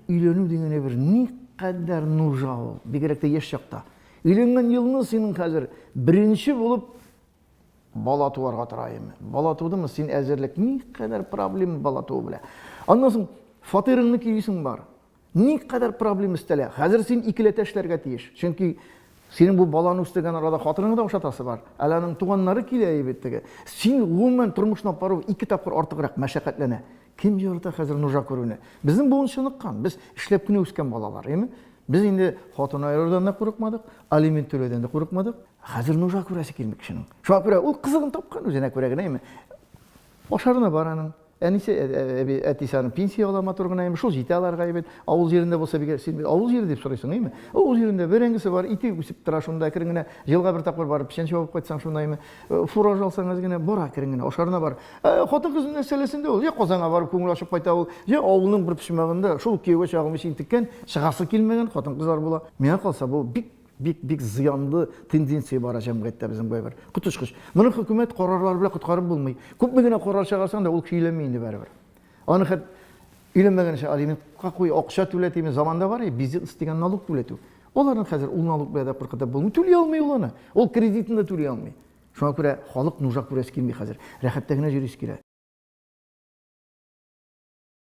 Өйләнү дигән әйбер никадәр нужа ул, бигрәк тә яшь чакта. Өйләнгән елны синең хәзер беренче булып бала туарга тора име. Бала тудымы, син әзерлек, никадәр проблема бала туу белән. Аннан соң фатирыңны көйлисең бар. Никадәр проблема өстәлә. Хәзер син икеләтә эшләргә тиеш. Чөнки синең бу баланы үстергән арада хатыныңны да ашатасы бар. Әле аның туганнары килә бит теге. Син гомумән тормышны алып бару ике тапкыр артыграк мәшәкатьләнә. Кем ярата хәзер нужа күрүне? Безнең буын чыныккан. Без эшләп кенә үскән балалар, әйеме? Без инде хатын аерудан да курыкмадык, алимент түләүдән дә курыкмадык. Хәзер нужа күрәсе килми кешенең. Шуңа күрә ул кызыгын тапкан үзенә күрә генә, әйеме? Ашарына бар аның. Әнисе, әби, әтисе аның пенсия ала матур гына, әйеме? Шул җитә аларга бит. Авыл җирендә булса бигрәк, син бит авыл җире дип сорыйсың, әйеме? Авыл җирендә бәрәңгесе бар, ите үсеп тора шунда әкрен генә. Елга бер тапкыр барып печән чабып кайтсаң шунда, әйеме? Фураж алсаң әз генә, бар әкрен генә, ашарына бар. Хатын-кыз мәсьәләсендә ул, я Казанга барып күңел ачып кайта ул, я авылның бер почмагында шул кияүгә чыга алмыйча интеккән, чыгасы килмәгән хатын-кызлар була. Миңа калса, бу бик бик бик зыянлы тенденция бара җәмгыятьтә безнең бу әйбер. Коточкыч. Моны хөкүмәт карарлары белән коткарып булмый. Күпме генә карар чыгарсаң да, ул көйләнми инде барыбер. Аны хәт өйләнмәгән өчен алиментка куй, акча түләт димә, заманда бар иде, бизнес дигән налог түләтү. Аларны хәзер ул налог белән дә куркытып булмый. Түли алмый ул аны. Ул кредитын да түли алмый. Шуңа күрә халык нужа күрәсе килми хәзер. Рәхәттә генә йөрисе килә.